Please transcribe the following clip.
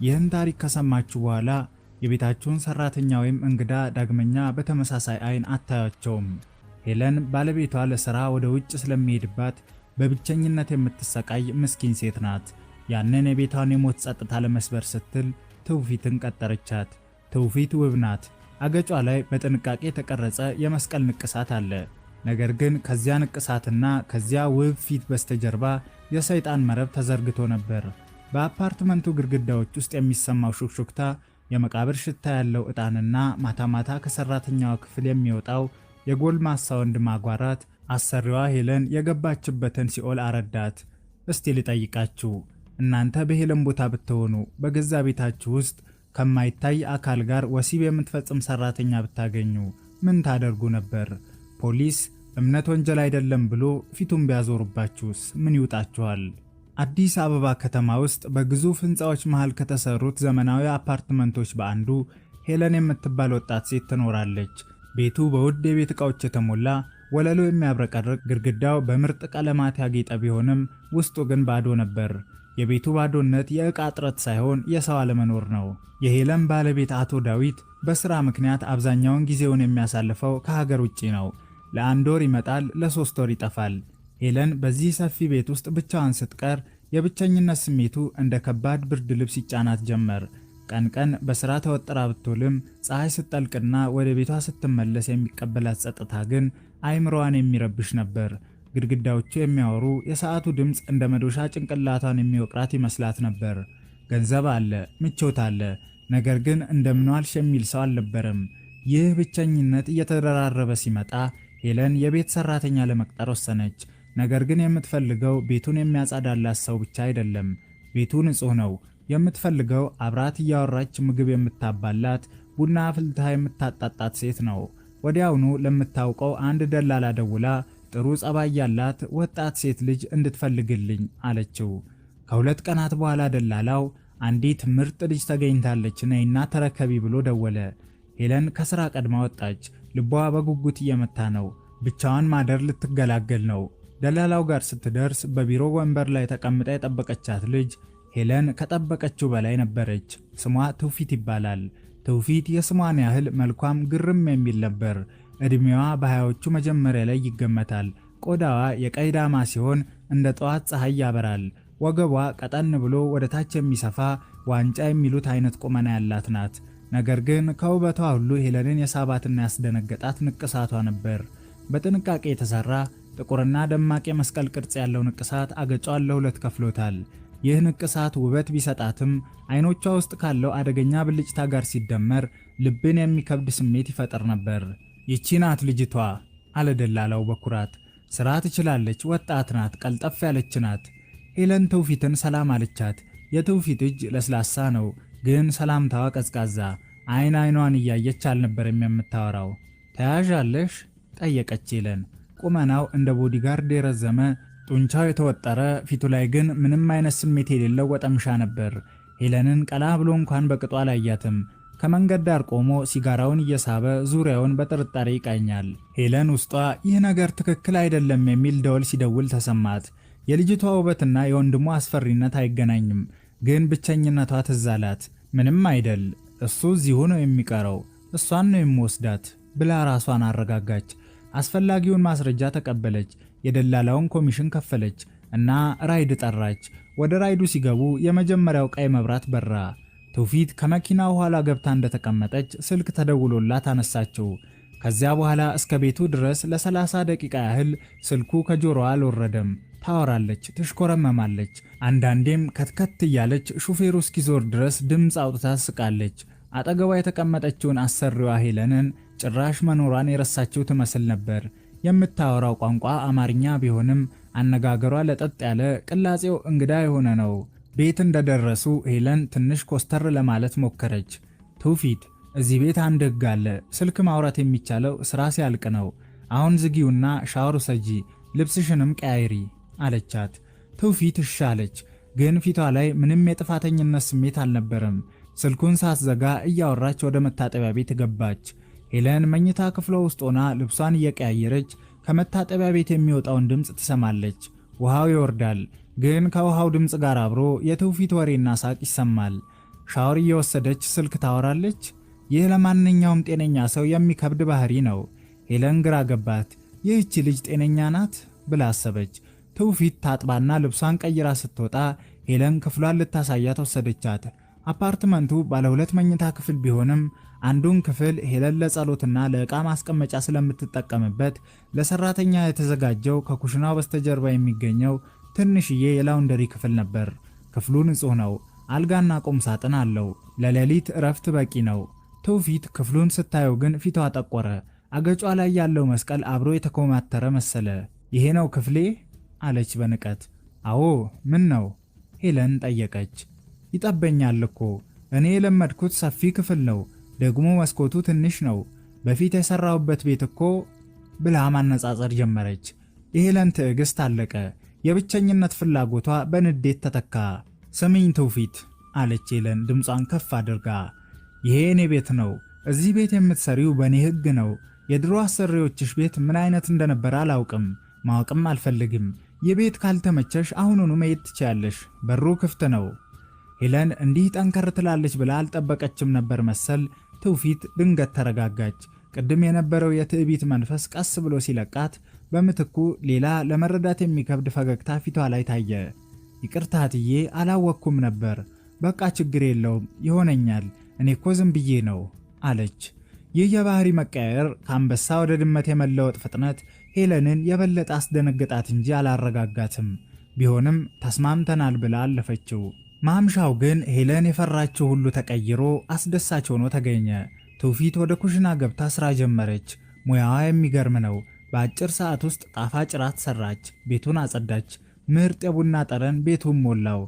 ይህን ታሪክ ከሰማችሁ በኋላ የቤታችሁን ሰራተኛ ወይም እንግዳ ዳግመኛ በተመሳሳይ አይን አታያቸውም። ሄለን ባለቤቷ ለሥራ ወደ ውጭ ስለሚሄድባት በብቸኝነት የምትሰቃይ ምስኪን ሴት ናት። ያንን የቤቷን የሞት ጸጥታ ለመስበር ስትል ትውፊትን ቀጠረቻት። ትውፊት ውብ ናት። አገጯ ላይ በጥንቃቄ የተቀረጸ የመስቀል ንቅሳት አለ። ነገር ግን ከዚያ ንቅሳትና ከዚያ ውብ ፊት በስተጀርባ የሰይጣን መረብ ተዘርግቶ ነበር። በአፓርትመንቱ ግድግዳዎች ውስጥ የሚሰማው ሹክሹክታ፣ የመቃብር ሽታ ያለው ዕጣንና ማታ ማታ ከሰራተኛዋ ክፍል የሚወጣው የጎልማሳ ወንድ ማጓራት አሰሪዋ ሄለን የገባችበትን ሲኦል አረዳት። እስቲ ልጠይቃችሁ፣ እናንተ በሄለን ቦታ ብትሆኑ በገዛ ቤታችሁ ውስጥ ከማይታይ አካል ጋር ወሲብ የምትፈጽም ሰራተኛ ብታገኙ ምን ታደርጉ ነበር? ፖሊስ እምነት ወንጀል አይደለም ብሎ ፊቱን ቢያዞርባችሁስ ምን ይውጣችኋል? አዲስ አበባ ከተማ ውስጥ በግዙፍ ሕንፃዎች መሃል ከተሰሩት ዘመናዊ አፓርትመንቶች በአንዱ ሄለን የምትባል ወጣት ሴት ትኖራለች። ቤቱ በውድ የቤት ዕቃዎች የተሞላ፣ ወለሉ የሚያብረቀርቅ፣ ግድግዳው በምርጥ ቀለማት ያጌጠ ቢሆንም ውስጡ ግን ባዶ ነበር። የቤቱ ባዶነት የዕቃ እጥረት ሳይሆን የሰው አለመኖር ነው። የሄለን ባለቤት አቶ ዳዊት በሥራ ምክንያት አብዛኛውን ጊዜውን የሚያሳልፈው ከሀገር ውጭ ነው። ለአንድ ወር ይመጣል፣ ለ3 ወር ይጠፋል። ሄለን በዚህ ሰፊ ቤት ውስጥ ብቻዋን ስትቀር የብቸኝነት ስሜቱ እንደ ከባድ ብርድ ልብስ ይጫናት ጀመር። ቀን ቀን በሥራ ተወጥራ ብትውልም ፀሐይ ስትጠልቅና ወደ ቤቷ ስትመለስ የሚቀበላት ጸጥታ ግን አይምሮዋን የሚረብሽ ነበር። ግድግዳዎቹ የሚያወሩ፣ የሰዓቱ ድምፅ እንደ መዶሻ ጭንቅላቷን የሚወቅራት ይመስላት ነበር። ገንዘብ አለ፣ ምቾት አለ፣ ነገር ግን እንደምንዋልሽ የሚል ሰው አልነበረም። ይህ ብቸኝነት እየተደራረበ ሲመጣ ሄለን የቤት ሰራተኛ ለመቅጠር ወሰነች። ነገር ግን የምትፈልገው ቤቱን የሚያጸዳላት ሰው ብቻ አይደለም። ቤቱ ንጹህ ነው። የምትፈልገው አብራት እያወራች ምግብ የምታባላት፣ ቡና አፍልታ የምታጣጣት ሴት ነው። ወዲያውኑ ለምታውቀው አንድ ደላላ ደውላ ጥሩ ጸባይ ያላት ወጣት ሴት ልጅ እንድትፈልግልኝ አለችው። ከ2 ቀናት በኋላ ደላላው አንዲት ምርጥ ልጅ ተገኝታለች፣ ነይና ተረከቢ ብሎ ደወለ። ሄለን ከስራ ቀድማ ወጣች። ልቧ በጉጉት እየመታ ነው። ብቻዋን ማደር ልትገላገል ነው። ደላላው ጋር ስትደርስ በቢሮ ወንበር ላይ ተቀምጣ የጠበቀቻት ልጅ ሄለን ከጠበቀችው በላይ ነበረች። ስሟ ትውፊት ይባላል። ትውፊት የስሟን ያህል መልኳም ግርም የሚል ነበር። ዕድሜዋ በ20ዎቹ መጀመሪያ ላይ ይገመታል። ቆዳዋ የቀይ ዳማ ሲሆን እንደ ጠዋት ፀሐይ ያበራል። ወገቧ ቀጠን ብሎ ወደ ታች የሚሰፋ ዋንጫ የሚሉት አይነት ቁመና ያላት ናት። ነገር ግን ከውበቷ ሁሉ ሄለንን የሳባትና ያስደነገጣት ንቅሳቷ ነበር። በጥንቃቄ የተሰራ ጥቁርና ደማቅ የመስቀል ቅርጽ ያለው ንቅሳት አገጯን ለሁለት ከፍሎታል። ይህ ንቅሳት ውበት ቢሰጣትም አይኖቿ ውስጥ ካለው አደገኛ ብልጭታ ጋር ሲደመር ልብን የሚከብድ ስሜት ይፈጥር ነበር። "ይቺ ናት ልጅቷ" አለ ደላላው በኩራት። "ስራ ትችላለች፣ ወጣት ናት፣ ቀልጠፍ ያለች ናት።" ሄለን ትውፊትን ሰላም አለቻት። የትውፊት እጅ ለስላሳ ነው፣ ግን ሰላምታዋ ቀዝቃዛ። አይን አይኗን እያየች አልነበረም የምታወራው። "ተያዥ አለሽ?" ጠየቀች ሄለን። ቁመናው እንደ ቦዲጋርድ የረዘመ፣ ጡንቻው የተወጠረ፣ ፊቱ ላይ ግን ምንም አይነት ስሜት የሌለው ወጠምሻ ነበር። ሄለንን ቀና ብሎ እንኳን በቅጡ አላያትም። ከመንገድ ዳር ቆሞ ሲጋራውን እየሳበ ዙሪያውን በጥርጣሬ ይቃኛል። ሄለን ውስጧ ይህ ነገር ትክክል አይደለም የሚል ደወል ሲደውል ተሰማት። የልጅቷ ውበትና የወንድሟ አስፈሪነት አይገናኝም፣ ግን ብቸኝነቷ ትዝ አላት። "ምንም አይደል፣ እሱ እዚሁ ነው የሚቀረው፣ እሷን ነው የምወስዳት" ብላ ራሷን አረጋጋች። አስፈላጊውን ማስረጃ ተቀበለች፣ የደላላውን ኮሚሽን ከፈለች እና ራይድ ጠራች። ወደ ራይዱ ሲገቡ የመጀመሪያው ቀይ መብራት በራ። ትውፊት ከመኪናው ኋላ ገብታ እንደተቀመጠች ስልክ ተደውሎላት አነሳችው። ከዚያ በኋላ እስከ ቤቱ ድረስ ለ30 ደቂቃ ያህል ስልኩ ከጆሮዋ አልወረደም። ታወራለች፣ ትሽኮረመማለች። አንዳንዴም ከትከት እያለች ሹፌሩ እስኪዞር ድረስ ድምፅ አውጥታ ትስቃለች። አጠገቧ የተቀመጠችውን አሰሪዋ ሄለንን ጭራሽ መኖሯን የረሳችው ትመስል ነበር። የምታወራው ቋንቋ አማርኛ ቢሆንም አነጋገሯ ለጠጥ ያለ፣ ቅላጼው እንግዳ የሆነ ነው። ቤት እንደደረሱ ሄለን ትንሽ ኮስተር ለማለት ሞከረች። "ትውፊት፣ እዚህ ቤት አንድ ሕግ አለ። ስልክ ማውራት የሚቻለው ስራ ሲያልቅ ነው። አሁን ዝጊውና ሻወር ውሰጂ፣ ልብስሽንም ቀያይሪ" አለቻት። ትውፊት እሺ አለች፣ ግን ፊቷ ላይ ምንም የጥፋተኝነት ስሜት አልነበረም። ስልኩን ሳትዘጋ እያወራች ወደ መታጠቢያ ቤት ገባች። ሄለን መኝታ ክፍሏ ውስጥ ሆና ልብሷን እየቀያየረች ከመታጠቢያ ቤት የሚወጣውን ድምፅ ትሰማለች። ውሃው ይወርዳል፣ ግን ከውሃው ድምፅ ጋር አብሮ የትውፊት ወሬና ሳቅ ይሰማል። ሻወር እየወሰደች ስልክ ታወራለች። ይህ ለማንኛውም ጤነኛ ሰው የሚከብድ ባህሪ ነው። ሄለን ግራ ገባት። ይህቺ ልጅ ጤነኛ ናት ብላ አሰበች። ትውፊት ታጥባና ልብሷን ቀይራ ስትወጣ ሄለን ክፍሏን ልታሳያት ወሰደቻት። አፓርትመንቱ ባለ ሁለት መኝታ ክፍል ቢሆንም አንዱን ክፍል ሄለን ለጸሎትና ለዕቃ ማስቀመጫ ስለምትጠቀምበት ለሰራተኛ የተዘጋጀው ከኩሽናው በስተጀርባ የሚገኘው ትንሽዬ የ laundry ክፍል ነበር። ክፍሉ ንጹህ ነው። አልጋና ቁም ሳጥን አለው። ለሌሊት እረፍት በቂ ነው። ትውፊት ክፍሉን ስታየው ግን ፊቷ ጠቆረ። አገጯ ላይ ያለው መስቀል አብሮ የተኮማተረ መሰለ። "ይሄ ነው ክፍሌ?" አለች በንቀት። "አዎ፣ ምን ነው?" ሄለን ጠየቀች። "ይጠበኛል እኮ። እኔ የለመድኩት ሰፊ ክፍል ነው። ደግሞ መስኮቱ ትንሽ ነው። በፊት የሰራሁበት ቤት እኮ" ብላ ማነጻጸር ጀመረች። የሄለን ትዕግስት አለቀ። የብቸኝነት ፍላጎቷ በንዴት ተተካ። "ስሚኝ ትውፊት" አለች ሄለን ድምጿን ከፍ አድርጋ። "ይሄ የኔ ቤት ነው። እዚህ ቤት የምትሰሪው በእኔ ሕግ ነው። የድሮ አሰሪዎችሽ ቤት ምን አይነት እንደነበረ አላውቅም፣ ማወቅም አልፈልግም። ይህ ቤት ካልተመቸሽ አሁኑኑ መሄድ ትችያለሽ። በሩ ክፍት ነው።" ሄለን እንዲህ ጠንከር ትላለች ብላ አልጠበቀችም ነበር መሰል። ትውፊት ድንገት ተረጋጋች። ቅድም የነበረው የትዕቢት መንፈስ ቀስ ብሎ ሲለቃት፣ በምትኩ ሌላ ለመረዳት የሚከብድ ፈገግታ ፊቷ ላይ ታየ። "ይቅርታ እትዬ፣ አላወቅኩም ነበር። በቃ ችግር የለውም፣ ይሆነኛል። እኔ እኮ ዝም ብዬ ነው" አለች። ይህ የባህሪ መቀየር፣ ከአንበሳ ወደ ድመት የመለወጥ ፍጥነት ሄለንን የበለጠ አስደነገጣት እንጂ አላረጋጋትም። ቢሆንም ተስማምተናል ብላ አለፈችው። ማምሻው ግን ሄለን የፈራችው ሁሉ ተቀይሮ አስደሳች ሆኖ ተገኘ። ትውፊት ወደ ኩሽና ገብታ ስራ ጀመረች። ሙያዋ የሚገርም ነው። በአጭር ሰዓት ውስጥ ጣፋጭ ራት ሰራች፣ ቤቱን አጸዳች። ምርጥ የቡና ጠረን ቤቱን ሞላው።